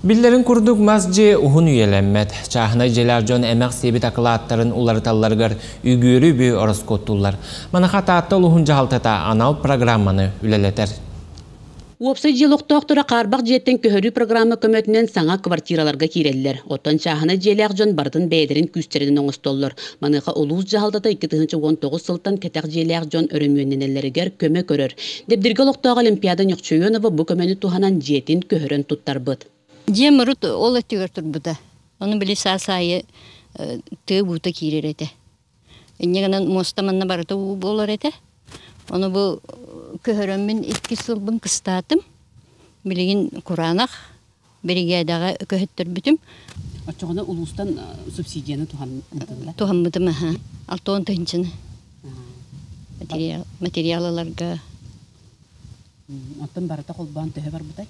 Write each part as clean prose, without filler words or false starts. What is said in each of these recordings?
Биллэрин курдук, мас дьиэ уһун үйэлэммэт. Чааһынай дьиэлээх дьон эмэх сиэбит акылааттарын уларыталларыгар үгүөрү үбү ороскуоттууллар. Маныаха Таатта улууһун дьаһалтата анал программаны үлэлэтэр. Уопсай дьиэ олохтоохторо хаарбах дьиэттэн көһөрүү программа көмөтүнэн саҥа квартираларга киирэллэр. Оттон чааһынай дьиэлээх дьон барытын бэйэлэрин күүстэринэн оҥостоллор. Маныаха улуус дьаһалтата 2019 сылтан кэтэх дьиэлээх дьон өрөмүөннэнэллэригэр көмө көрөр. Дэбдиргэ олохтоох Олимпиада Ньохчойонова бу көмөнү туһанан дьиэтин көһөрөн туттарбыт. Дьиэм урут ол өттүгэр турбута. Ону били саас аайы тыа буута киирэр этэ. Инньэ гынан муоста манна барыта уу буолар этэ. Ону бу көһөрөммүн икки сылбын кыстаатым. Билигин кураанах биригээдэҕэ көһөттөрбүтүм. Оччоҕуна улуустан субсидияны туһаммытым Туһаммытым аха. 60 тыһыынчаны. Материал ыларга. Оттон барыта холбоон төһө барбытай?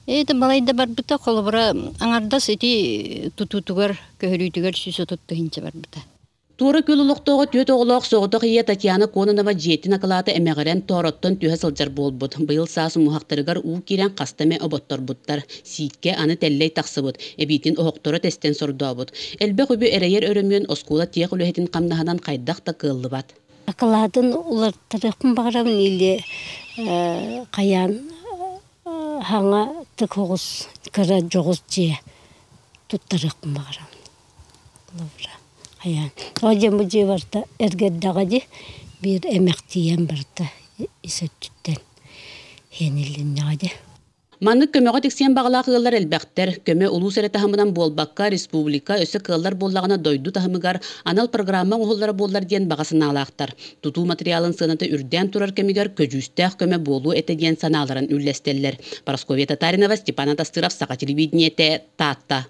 Это балайда барбыта. Холобура, аҥардас ити тутуутугар, көһөрүүтүгэр 130 тыһыынча барбыта. Туора Күөл олохтооҕо түөрт оҕолоох соҕотох ийэ Татьяна Кононова дьиэтин акылаата эмэҕирэн, тоороттон түһэ сылдьар буолбут. Быйыл саас умуһахтарыгар уу киирэн хаста эмэ оботторбуттар. Сииккэ аны тэллэй тахсыбыт, эбиитин оһохторо тэстэн сордообут. Элбэх үбү эрэйэр өрөмүөн оскуола тех үлэһитин хамнаһынан хайдах да кыаллыбат. Акылаатын уларыттарыахпын баҕарабын или хайаан хаҥа тык оҕус кыра дьоҕус дьиэ туттарыахпын баҕарабын. Хайаан тоҕо диэн бу дьиэ барыта эргэрдэҕэ дии биир эмэхтийэн барыта ис өттүттэн иэниллиннэҕэ дии. Маннык көмөҕө тиксиэн баҕалаах ыаллар элбэхтэр. Көмө улуус эрэ таһымынан буолбакка, республика, өссө кыаллар буоллаҕына дойду таһымыгар анал программа оҥоһуллара буоллар диэн баҕа санаалаахтар. Тутуу матырыйаалын сыаната үрдээн турар кэмигэр көдьүүстээх көмө буолуо этэ диэн санааларын үллэстэллэр. Парасковья Татаринова, Степан Атастыров, Саха телевидениетэ, Таатта.